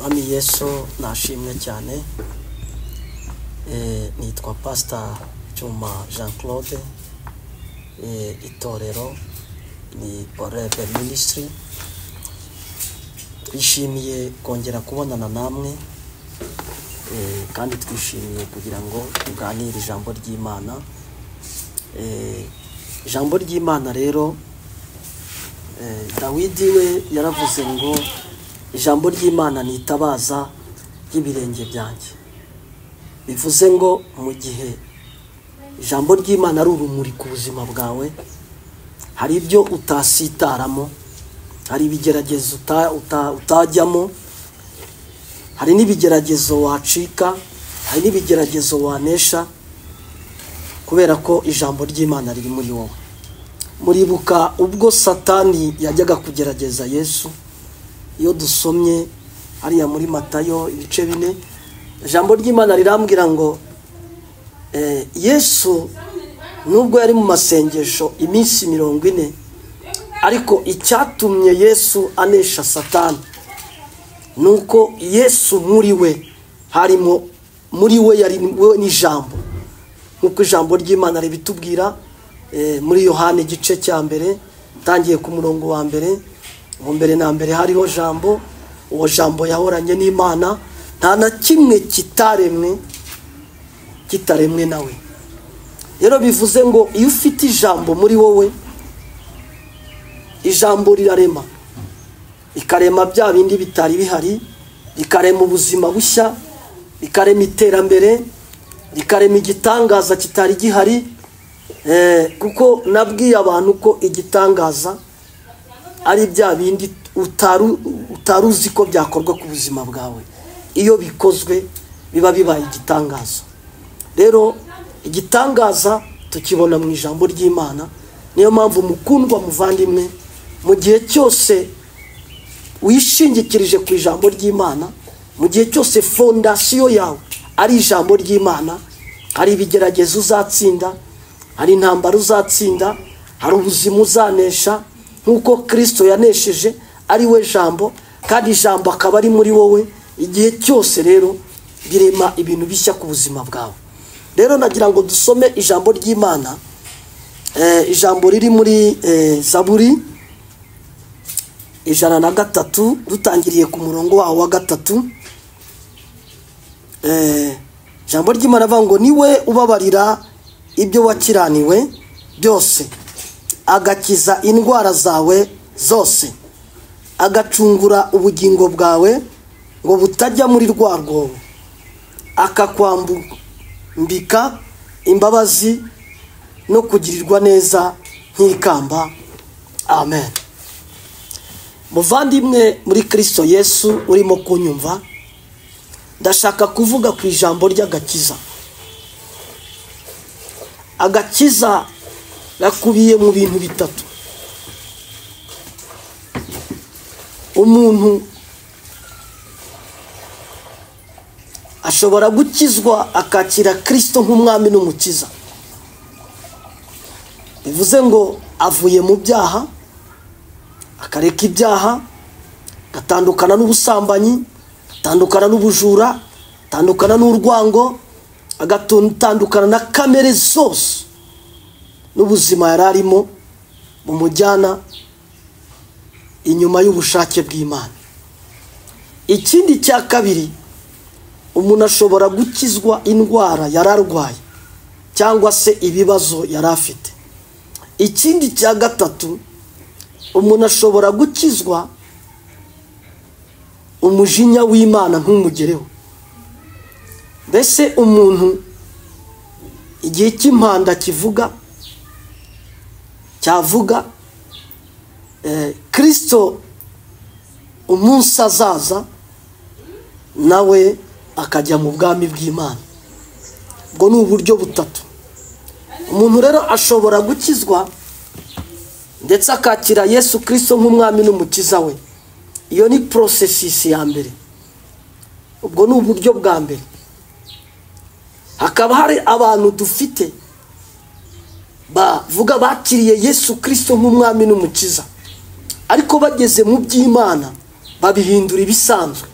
Mwami Yesu nashimwe cyane. Nitwa Pastor Cyuma Jean Claude, itorero ni Orebe Ministry. Twishimiye kongera kubonana namwe, kandi twishimiye kugira ngo tuganire ijambo ry'Imana. Ijambo ry'Imana rero, Dawidi we yaravuze ngo ijambo ry'Imana nitabaza y'ibirenge byanjye. Bivuze ngo mu gihe ijambo ry'Imana ari urumuri ku buzima bwawe, hari ibyo utasitaramo, hari ibigeragezo utajyamo, hari n'ibigeragezo wacika, hari n'ibigeragezo wanesha, kubera ko ijambo ry'Imana riri muri wowe. Muribuka ubwo Satani yajyaga kugerageza Yesu, iyo dusomye hariya muri Matayo ibice 4, ijambo ry'Imana rirambwira ngo Yesu nubwo yari mu masengesho iminsi 40, ariko icyatumye Yesu anesha Satani nuko Yesu muri we harimo, muri we yari we n'ijambo, nkuko ijambo ry'Imana ribitubwira muri Yohana igice cya 1 tangiye ku murongo wa 1, mu mbere na mbere hariho jambo, uwo jambo yahoranye n'Imana, nta na kimwe kitaremwe kitaremwe nawe. Rero bivuze ngo iyo ufite ijambo muri wowe, ijambo rirarema, ikarema bya bindi bitari bihari, rikarema ubuzima bushya, rikarema iterambere, rikarema igitangaza kitari gihari. Kuko nabwiye abantu ko igitangaza ari bya bindi utaruzi ko byakorwa ku buzima bwawe, iyo bikozwe biba bibaye igitangaza. Rero igitangaza tukibona mu ijambo ry'Imana. Niyo mpamvu mukundwa muvandimwe, mu gihe cyose wishingikirije ku ijambo ry'Imana, mu gihe cyose fondasiyo yawe ari ijambo ry'Imana, hari ibigeragezo uzatsinda, hari intambara uzatsinda, hari ubuzima uzanesha, nkuko Kristo yanesheje ari we jambo, kandi ijambo akaba ari muri wowe. Igihe cyose rero birema ibintu bishya ku buzima bwawe. Rero nagira ngo dusome ijambo ry'Imana, ijambo riri muri Zaburi 103, dutangiriye ku murongo wawo wa 3. Ijambo ry'Imana avuga ngo niwe ubabarira ibyo wakiraniwe byose, agakiza indwara zawe zose, agacungura ubugingo bwawe ngo butajya muri rwa rwobo, akakwambika imbabazi no kugirirwa neza nk'ikamba. Amen. Muvandimwe muri Kristo Yesu urimo kunyumva, ndashaka kuvuga ku ijambo ry'agakiza. Agakiza gakubiye mu bintu bitatu. Umuntu ashobora gukizwa akakira Kristo nk'umwami n'umukiza, bivuze ngo avuye mu byaha, akareka ibyaha, agatandukana n'ubusambanyi, atandukana n'ubujura, atandukana n'urwango, agatandukana na kamere zose n'ubuzima yari arimo bumujyana inyuma y'ubushake bw'Imana. Ikindi cya kabiri, umuntu ashobora gukizwa indwara yararwaye cyangwa se ibibazo yari afite. Ikindi cya gatatu, umuntu ashobora gukizwa umujinya w'Imana ntumugereho. Mbese umuntu igihe cy'impanda kivuga cyavuga, Kristo umunsi azaza nawe akajya mu bwami bw'Imana. Ubwo ni uburyo butatu. Umuntu rero ashobora gukizwa ndetse akakira Yesu Kristo nk'umwami n'umukiza we. Iyo ni processus ya mbere. Ubwo ni uburyo bwa mbere. Hakaba hari abantu dufite bavuga bakiriye Yesu Kristo nk'umwami n'umukiza, ariko bageze mu by'Imana babihindura ibisanzwe.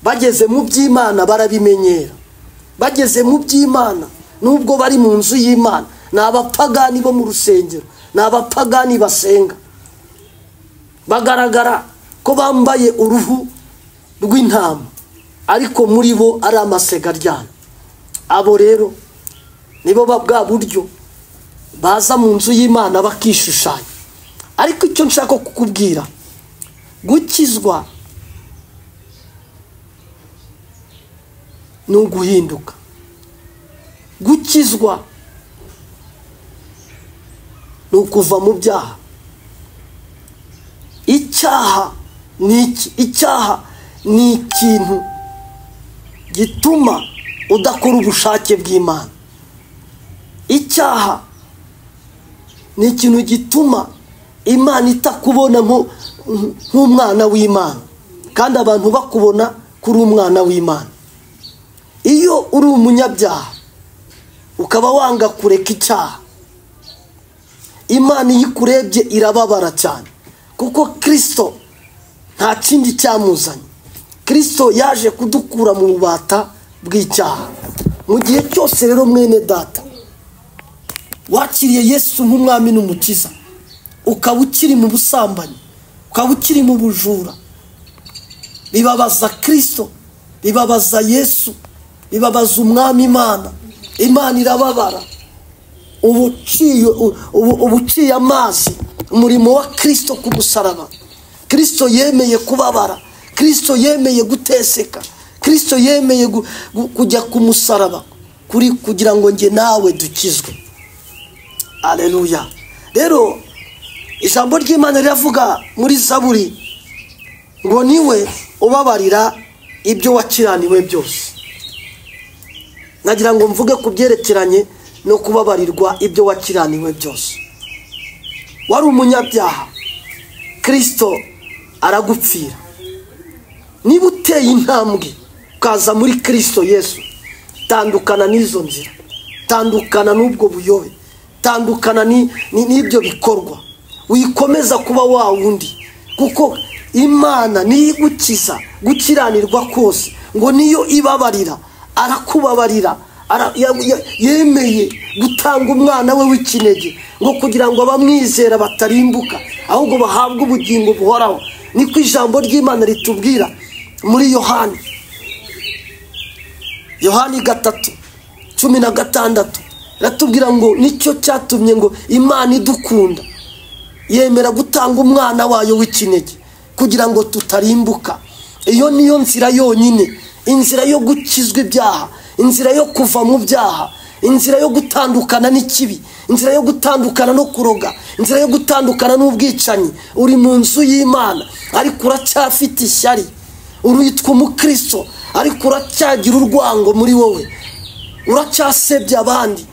Bageze mu by'Imana barabimenyera, bageze mu by'Imana nubwo bari mu nzu y'Imana, ni abapagani bo mu rusengero, ni abapagani basenga, bagaragara ko bambaye uruhu rw'intama ariko muri bo ari amasega aryana. Abo rero nibo bwa buryo baza mu nzu y'Imana bakishushanya. Ariko icyo nshaka kukubwira, gukizwa ni uguhinduka. Gukizwa ni ukuva mu byaha. Icyaha ni iki? Icyaha ni ikintu gituma udakora ubushake bw'Imana. Icyaha ni ikintu gituma Imana itakubona nk'umwana w'Imana, kandi abantu bakubona kuri umwana w'Imana. Iyo uri umunyabyaha ukaba wanga kureka icyaha, Imana iyo ikurebye irababara cyane, kuko Kristo nta kindi cyamuzanye. Kristo yaje kudukura mu bubata bw'icyaha. Mu gihe cyose rero mwene data wakiriye Yesu nk'umwami n'umukiza, ukaba ukiri mu busambanyi, ukaba ukiri mu bujura, bibabaza Kristo, bibabaza Yesu, bibabaza umwami Imana. Imana irababara. Ubuciye amazi umurimo wa Kristo ku musaraba. Kristo yemeye kubabara, Kristo yemeye guteseka, Kristo yemeye kujya ku musaraba kuri kugira ngo nge nawe dukizwe. Aleluya. Rero ijambo ry'Imana riravuga muri Zaburi ngo niwe ubabarira ibyo wakiraniwe byose. Nagira ngo mvuge ku byerekeranye no kubabarirwa ibyo wakiraniwe byose. Wari umunyabyaha, Kristo aragupfira. Niba uteye intambwe ukaza muri Kristo Yesu, tandukana n'izo nzira, tandukana n'ubwo buyobe, tandukana n'ibyo bikorwa, wikomeza kuba wa wundi, kuko Imana niyo igukiza gukiranirwa kose, ngo niyo ibabarira, arakubabarira. Yemeye gutanga umwana we w'ikinege ngo kugira ngo abamwizera batarimbuka ahubwo bahabwe ubugingo buhoraho. Niko ijambo ry'Imana ritubwira muri Yohani, Yohani 3:16 ratubwira ngo nicyo cyatumye ngo Imana idukunda yemera gutanga umwana wayo w'ikinege kugira ngo tutarimbuka. Iyo niyo nzira yonyine, inzira yo gukizwa ibyaha, inzira yo kuva mu byaha, inzira yo gutandukana n'ikibi, inzira yo gutandukana no kuroga, inzira yo gutandukana n'ubwicanyi. Uri mu nzu y'Imana ariko uracyafite ishyari, uritwa umukristo ariko uracyagira urwango muri wowe, uracyasebya abandi,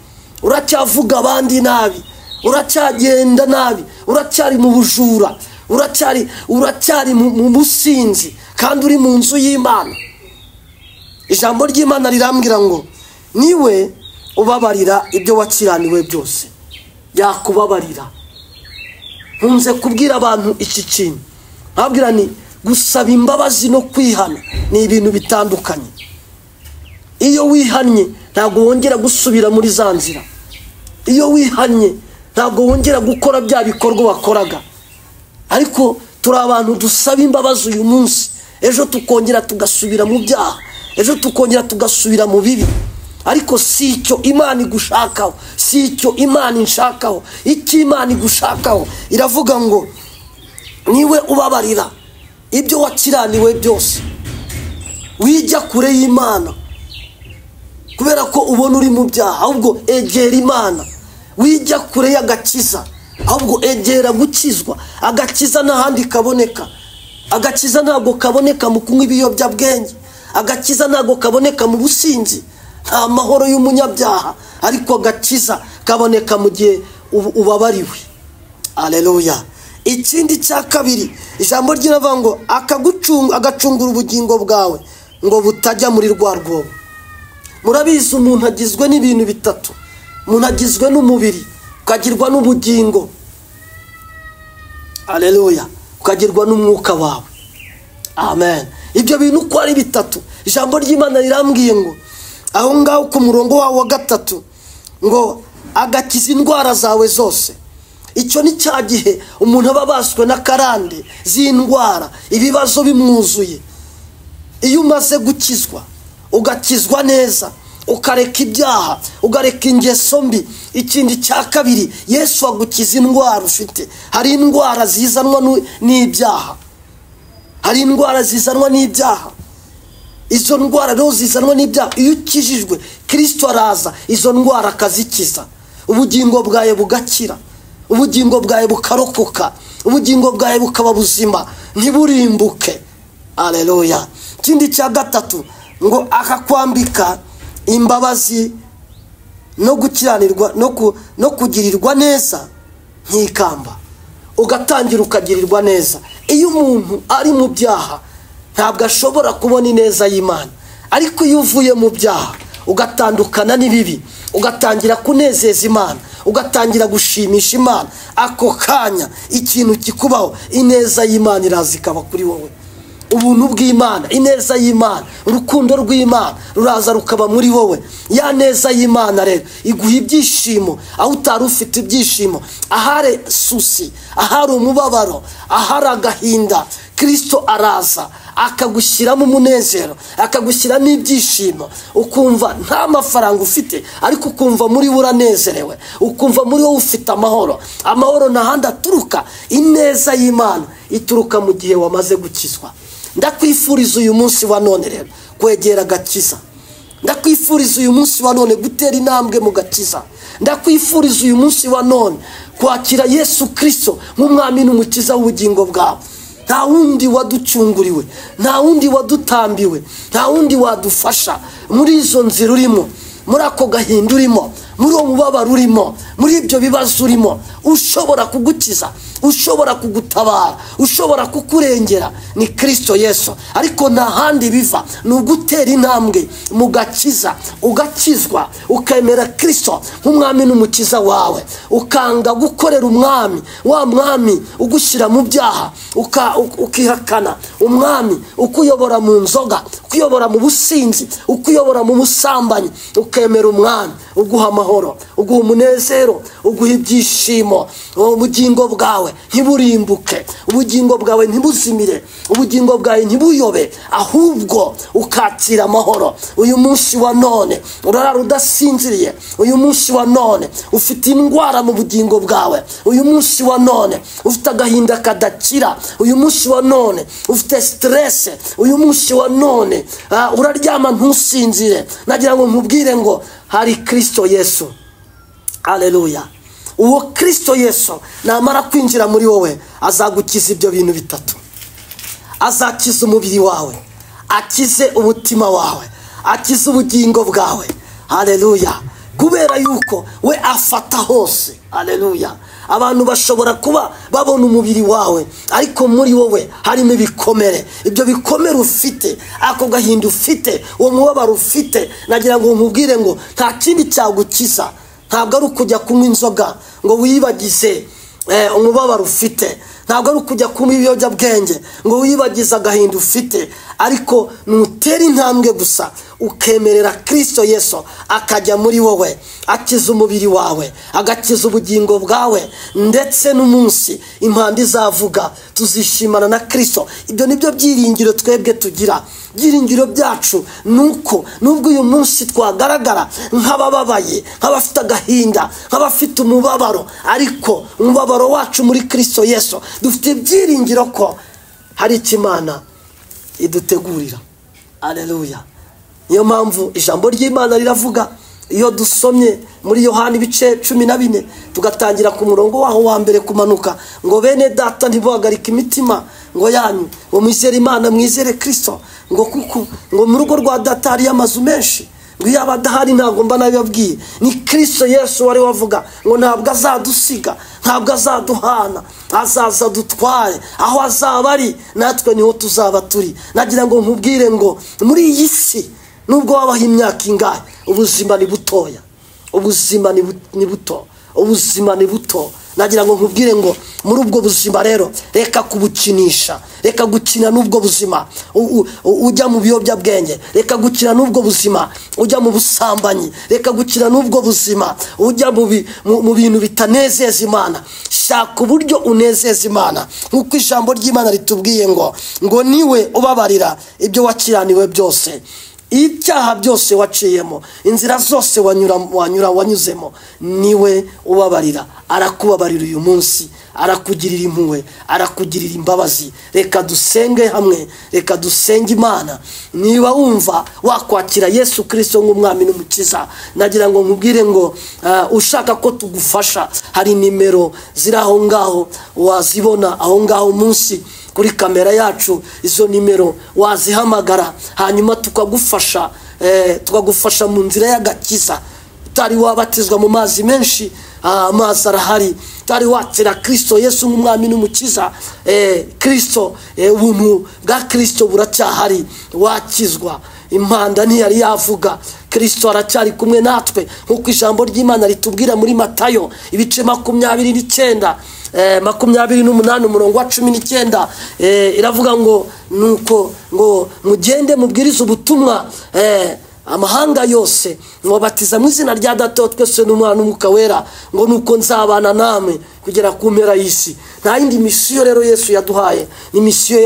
uracyavuga abandi nabi, uracyagenda nabi, uracyari mu bujura, uracyari mu businzi, kandi uri mu nzu y'Imana. Ijambo ry'Imana rirambwira ngo niwe ubabarira ibyo wakiraniwe byose, yakubabarira. Nkunze kubwira abantu iki kintu, nkabwira ni gusaba imbabazi no kwihana ni ibintu bitandukanye. Iyo wihannye ntabwo wongera gusubira muri za nzira. Iyo wihannye ntabwo wongera gukora bya bikorwa wakoraga. Ariko turi abantu dusaba imbabazi uyu munsi, ejo tukongera tugasubira mu byaha, ejo tukongera tugasubira mu bibi. Ariko si icyo Imana igushakaho, si icyo Imana inshakaho. Icyo Imana igushakaho iravuga ngo niwe ubabarira ibyo wakiraniwe byose. Wijya kure y'Imana kubera ko ubona uri mu byaha, ahubwo egera Imana. Wijya kure y'agakiza, ahubwo egera gukizwa. Agakiza n'ahandi kaboneka. Agakiza ntabwo kaboneka mu kunywa ibiyobyabwenge, agakiza ntabwo kaboneka mu businzi. Nta mahoro y'umunyabyaha, ariko agakiza kaboneka mu gihe ubabariwe. Aleluya. Ikindi cya kabiri, ijambo ry'iravuga ngo agacungura ubugingo bwawe ngo butajya muri rwa rwobo. Murabizi umuntu agizwe n'ibintu bitatu. Umuntu agizwe n'umubiri, ukagirwa n'ubugingo, aleluya, ukagirwa n'umwuka wawe. Amen. Ibyo bintu uko ari bitatu, ijambo ry'Imana rirambwiye ngo aho ngaho ku murongo wawo wa 3 ngo agakiza indwara zawe zose. Icyo ni cya gihe umuntu aba abaswe n'akarande z'indwara, ibibazo bimwuzuye. Iyo umaze gukizwa, ugakizwa neza, ukareka ibyaha, ugareka ingeso mbi, ikindi cya kabiri, Yesu agukiza indwara ufite. Hari indwara zizanwa n'ibyaha, hari indwara zizanwa n'ibyaha. Izo ndwara rero zizanwa n'ibyaha, iyo ukijijwe Kristo araza izo ndwara akazikiza, ubugingo bwawe bugakira, ubugingo bwawe bukarokoka, ubugingo bwawe bukaba buzima, ntiburimbuke. Haleluya. Ikindi cya 3 ngo akakwambika imbabazi no gukiranirwa no kugirirwa neza nk'ikamba, ugatangira ukagirirwa neza. Iyo umuntu ari mu byaha ntabwo ashobora kubona ineza y'Imana, ariko iyo uvuye mu byaha ugatandukana n'ibibi, ugatangira kunezeza Imana, ugatangira gushimisha Imana, ako kanya ikintu kikubaho, ineza y'Imana iraza ikaba kuri wowe. Ubuntu bw'Imana, ineza y'Imana, urukundo rw'Imana ruraza rukaba muri wowe. Ya neza y'Imana rero iguha ibyishimo aho utari ufite ibyishimo, ahari susi, ahari umubabaro, ahari agahinda, Kristo araza akagushyiramo umunezero, akagushyiramo ibyishimo. Ukumva nta mafaranga ufite, ariko ukumva muri wowe uranezerewe, ukumva muri wowe ufite amahoro. Amahoro nta handi aturuka, ineza y'Imana ituruka mu gihe wamaze gukizwa. Ndakwifuriza uyu munsi wa none rero kwegera agakiza. Ndakwifuriza uyu munsi wa none gutera intambwe mu gakiza. Ndakwifuriza uyu munsi wa none kwakira Yesu Kristo nk'umwami n'umukiza w'ubugingo bwawe. Nta wundi waducunguriwe, nta wundi wadutambiwe, nta wundi wadufasha muri izo nzira urimo, muri ako gahinda urimo, muri uwo mubabaro urimo, muri ibyo bibazo urimo. Ushobora kugukiza, ushobora kugutabara, ushobora kukurengera ni Kristo Yesu. Ariko nta handi biva, ni ugutera intambwe mu gakiza, ugakizwa, ukemera Kristo nk'umwami n'umukiza wawe, ukanga gukorera umwami wa mwami ugushyira mu byaha, ukihakana umwami ukuyobora mu nzoga, ukuyobora mu businzi, ukuyobora mu busambanyi, ukemera umwami uguha amahoro, uguha umunezero, uguha ibyishimo. Ubugingo bwawe ntiburimbuke, ubugingo bwawe ntibuzimire, ubugingo bwawe ntibuyobe, ahubwo ukakira amahoro. Uyu munsi wa none urarara udasinziriye, uyu munsi wa none ufite indwara mu bugingo bwawe, uyu munsi wa none ufite agahinda kadakira, uyu munsi wa none ufite stress, uyu munsi wa none uraryama ntusinzire. Nagira ngo nkubwire ngo hari Kristo Yesu. Haleluya. Uwo Kristo Yesu namara kwinjira muri wowe azagukiza ibyo bintu bitatu. Azakiza umubiri wawe, akize umutima wawe, akize ubugingo bwawe. Haleluya. Kubera yuko we afata hose. Haleluya. Abantu bashobora kuba babona umubiri wawe, ariko muri wowe harimo ibikomere. Ibyo bikomere ufite, ako gahinda ufite, uwo mubabaro ufite, nagira ngo nkubwire ngo nta kindi cyagukiza. Ntabwo ari ukujya kunywa inzoga ngo wibagize umubabaro ufite, ntabwo ari ukujya kunywa ibiyobyabwenge ngo wibagize agahinda ufite, ariko nutera intambwe gusa ukemerera Kristo Yesu akajya muri wowe, akiza umubiri wawe, agakiza ubugingo bwawe, ndetse n'umunsi impanda izavuga tuzishimana na Kristo. Ibyo nibyo byiringiro twebwe tugira. Byiringiro byacu nuko nubwo uyu munsi twagaragara nk'abababaye, nk'abafite agahinda, nk'abafite umubabaro, ariko umubabaro wacu muri Kristo Yesu dufite ibyiringiro ko hari icyo Imana idutegurira. Haleluya. Niyo mpamvu ijambo ry'Imana riravuga, iyo dusomye muri Yohana ibice 14 tugatangira ku murongo waho wa mbere kumanuka, ngo bene data ntibuhagarike imitima ngo yanyu, ngo mwizere Imana, mwizere Kristo, ngo kuko ngo mu rugo rwa data hari amazu menshi, ngo yaba adahari ntabwo mba nabibabwiye. Ni Kristo Yesu wari wavuga ngo ntabwo azadusiga, ntabwo azaduhana, azaza dutware aho azaba ari, natwe niho tuzaba turi. Nagira ngo nkubwire ngo muri iyi si nubwo wabaho imyaka ingahe, ubuzima ni butoya, ubuzima ni buto, ubuzima ni buto. Nagira ngo nkubwire ngo muri ubwo buzima rero reka kubukinisha, reka gukina n'ubwo buzima ujya mu biyobyabwenge, reka gukina n'ubwo buzima ujya mu busambanyi, reka gukina n'ubwo buzima ujya mu bintu bitanezeza Imana. Shaka uburyo unezeza Imana, nk'uko ijambo ry'Imana ritubwiye ngo niwe ubabarira ibyo wakiraniwe byose, ibyaha byose waciyemo, inzira zose wanyuzemo, niwe ubabarira. Arakubabarira uyu munsi, arakugirira impuhwe, arakugirira imbabazi. Reka dusenge hamwe, reka dusenge Imana. Niba wumva wakwakira Yesu Kristo nk'umwami n'umukiza, nagira ngo nkubwire ngo ushaka ko tugufasha, hari nimero ziri aho ngaho, wazibona aho ngaho munsi kuri kamera yacu. Izo nimero wazihamagara, hanyuma tukagufasha, tukagufasha mu nzira y'agakiza. Utari wabatizwa mu mazi menshi, amazi arahari. Utari wakira Kristo Yesu nk'umwami n'umukiza, Kristo, ubuntu bwa Kristo buracyahari, wakizwa. Impanda ntiyari yavuga, Kristo aracyari kumwe natwe, nk'uko ijambo ry'Imana ritubwira muri Matayo ibice 29 28 umurongo wa 19, iravuga ngo nuko ngo mugende mubwirize ubutumwa amahanga yose, mwabatiza mu izina rya Data twese n'Umwana n'Umwuka Wera, ngo nuko nzabana namwe kugera ku mpera y'isi. Nta yindi misiyo rero Yesu yaduhaye, ni misiyo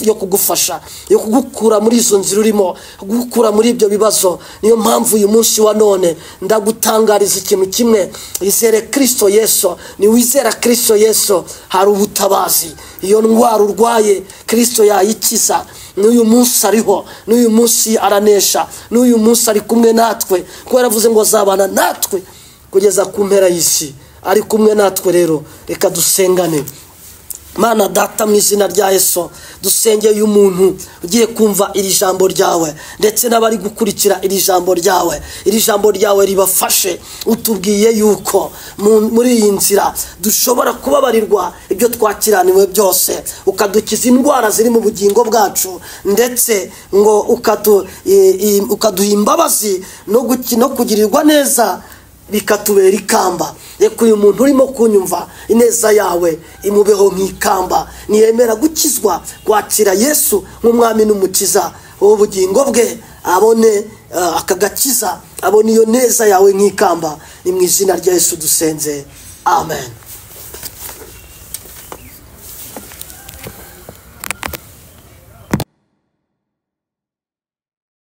yo kugufasha, yo kugukura muri izo nzira urimo, kugukura muri ibyo bibazo. Niyo mpamvu uyu munsi wa none ndagutangariza ikintu kimwe: izere Kristo Yesu. Ni wizera Kristo Yesu hari ubutabazi. Iyo ndwara urwaye Kristo yayikiza. N'uyu munsi ariho, n'uyu munsi aranesha, n'uyu munsi ari kumwe natwe, kuko yaravuze ngo azabana natwe kugeza ku mpera y'isi. Ari kumwe natwe. Rero reka dusengane. Mana Data, mu izina rya Yesu, dusengeye umuntu ugiye kumva iri jambo ryawe, ndetse n'abari gukurikira iri jambo ryawe. Iri jambo ryawe ribafashe. Utubwiye yuko muri iyi nzira dushobora kubabarirwa ibyo twakiraniwe byose, ukadukiza indwara ziri mu bugingo bwacu, ndetse ngo ukaduha imbabazi no kugirirwa neza bikatubera ikamba. Reka uyu muntu urimo kunyumva, ineza yawe imubeho nk'ikamba. Niyemera gukizwa, kwakira Yesu nk'umwami n'umukiza w'ubugingo bwe, abone aka gakiza, abone iyo neza yawe nk'ikamba. Ni mu izina rya Yesu dusenze, amen.